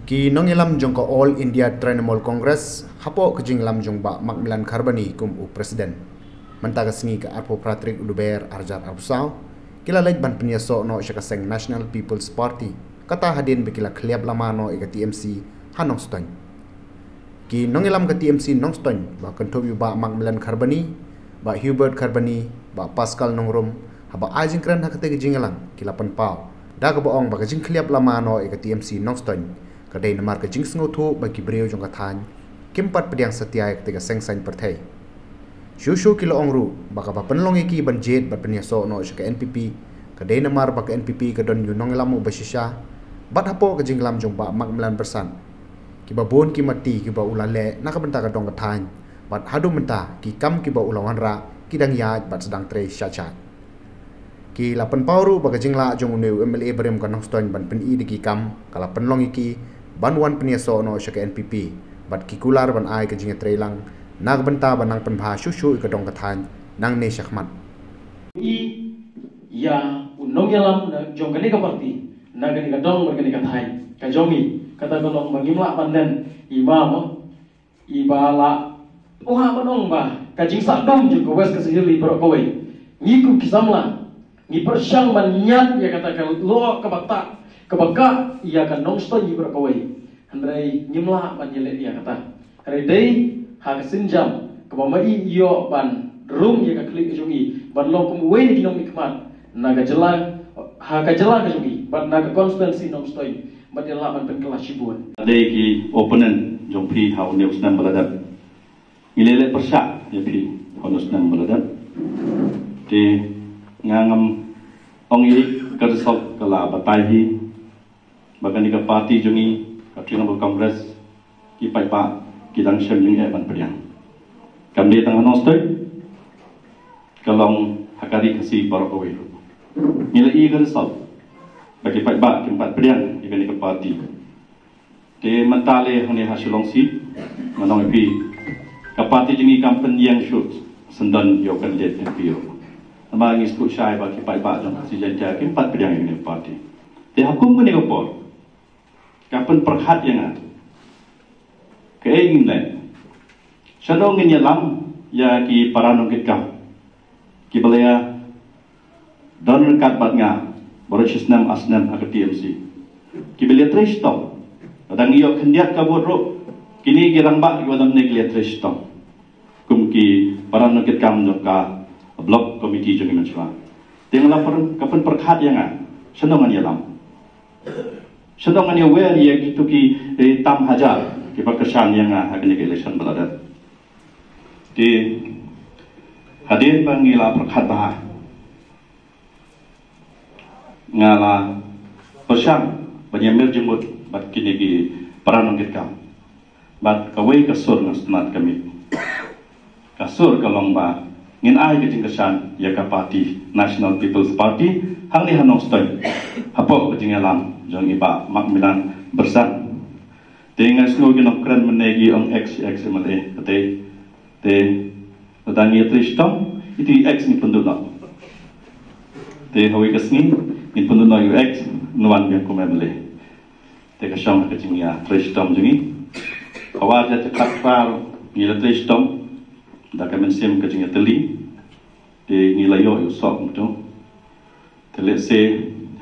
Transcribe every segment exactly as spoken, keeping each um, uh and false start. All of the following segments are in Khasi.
Ki nongïalam jong ka All India Trinamool Congress, hapoh ka jingïalam jong Bah Macmillan Kharbani kum u President, mynta ka sngi ka arphew phra tarik u Lber arhajar arphew saw, ki la leit ban pynïasoh noh sha ka seng National People's Party, kata hadien ba ki la khliap lama noh ïa ka T M C ha Nongstoiñ. Ki nongïalam ka T M C Nongstoiñ, ba kynthup ïa u Bah Macmillan Kharbani, Bah Hubert Kharbani, Bah Pascal Nongrum, haba ai jingkren ha katei ka jingïalang, ki la pynpaw da kaba ong ba ka jingkhliap lama noh ïa ka T M C Nongstoiñ ka dei namar ka jingsngewthuh ba ki briew jong ka thaiñ kim pat pdiang satia ïa katei ka seng saiñ pyrthei. Shuh shuh ki la ong ruh ba kaba pynlong ïa ki ban jied bad pynïasoh noh sha ka N P P ka dei namar ba ka N P P ka don ïa u nongïalam uba shisha, bad hapoh ka jingïalam jong Bah Macmillan Byrsat, kiba bun ki matti kiba u la leh na ka bynta ka dong ka thaiñ, bad haduh mynta ki kam kiba u la wanrah ki dang ïaid bad sdang trei shait shait. Ki la pynpaw ruh ba ka jinglah jong une u M L A barim ka Nongstoiñ ban pyni da ki kam ka la pynlong ïa ki ban wan pynïasoh noh sha ka N P P, bad ki kular ban ai ka jingïatreilang na ka bynta ban nang pynbha shuh shuh ïa ka dong ka thaiñ nangne shakhmat. I ïa u nongïalam na jong kane ka party, na kane ka dong bad kane ka thaiñ ka jong i, kata ka long ba ngim lah ban len i ma mo, i ba la u ha ban ong ba ka jingsah dum jong ka West Khasi Hills i baroh kawei. Ngi kum ki samla ngi pyrshang ban ñiad ïa kata ka lyoh kaba tah kaba kah ïa ka Nongstoiñ i baroh kawei. Hynrei ngim lah ban ïaleh ïa kata. Hynrei dei ha ka sienjam kaba ma i ïoh ban rung ïa ka khlieh ka jong i ban long kum uwei na ki nongmihkhmat na ka jylla, ha ka jylla ka jong i bad na ka constituency Nongstoiñ, bad i lah ban pynkylla shibun. Dei ki opponent jong phi ha une u snem ba la dep. Ngi leh leh pyrshah ïa phi ha une u snem ba la dep. Te nga ngam ong ïa ka result ka la batai hi ba kane ka party jong ngi, ka Trinamool Congress, ki paidbah ki dang shem jingeh ban pdiang. Kam dei tang ha Nongstoiñ, ka long ha ka ri Khasi baroh kawei ruh. Ngi la i ka result ba ki paidbah kim pat pdiang ïa kane ka party. Te mynta lei hangne ha Shillong seat, ngan ong ïa phi, ka party jong ngi kam pynïeng shuh syndon ïa u candidate M P ruh. Namar ngi sngewthuh shai ba ki paidbah jong Khasi Jaiñtia kim pat pdiang ïa kane ka party. Te ha kum kane ka por, ka pynpyrkhat ïa nga, kaei ngin leh? Shano ngin ïalam ïa ki para nongkitkam kiba la don ryngkat bad nga baroh shi snem ar snem ha ka T M C, kiba la ïatrei shitom? Lada ngi ïoh khyndiat ka vote ruh, kine ki rangbah kiba don hangne ki la ïatrei shitom kum ki para nongkitkam jong ka block committee jong ngi mynshuwa. Te nga la pyn-, ka pynpyrkhat ïa nga, shano ngan ïalam? Shano ngan ïawer ïa kito ki, eh, tam hajar kiba kyrshan ïa nga ha kane ka election ba la dep? Te hadien ba ngi la pyrkhat bha, nga la pyrshang ban ïamir jingmut bad kine ki para nongkitkam. Bad kawei ka sur nga sngewtynnat ka mih, ka sur ka long ba ngin ai ka jingkyrshan ïa ka party National People's Party hangne ha Nongstoiñ, hapoh ka jingïalam jong i Bah Macmillan Byrsat. Te nga sngew ki nongkren mynne ki ong ex, ex M L A, kata te, lada ngi ïatrei shitom, ito i ex ngi pynduh noh. Te hawei ka sngi ngin pynduh noh ïa u ex, ngin wan biang kum M L A. Te ka shong ha ka jingïatrei shitom jong ngi. Hawa ja te khat khat ngi la trei shitom da ka mynsiem ka jingïatylli. Te ngi la ïoh ïa u soh kumto. Te lehse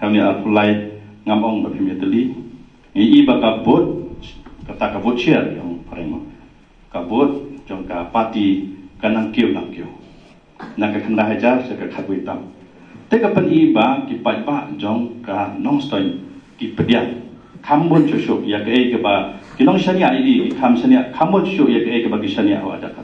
ha une arphew lai ngam ong ba phim ïatylli. Ngi i ba ka vote, kata ka vote share ïa u phareng mo, ka vote jong ka party ka nang kiew nang kiew, na ka khyndai hajar sha ka khatwei tam. Te ka pyni ba ki paidbah jong ka Nongstoiñ ki pdiang kham bun shuh shuh ïa kaei kaba ki nongshaniah ïa i, ki kham shaniah kham bun shuh shuh ïa kaei kaba ki shaniah ha ka jaka.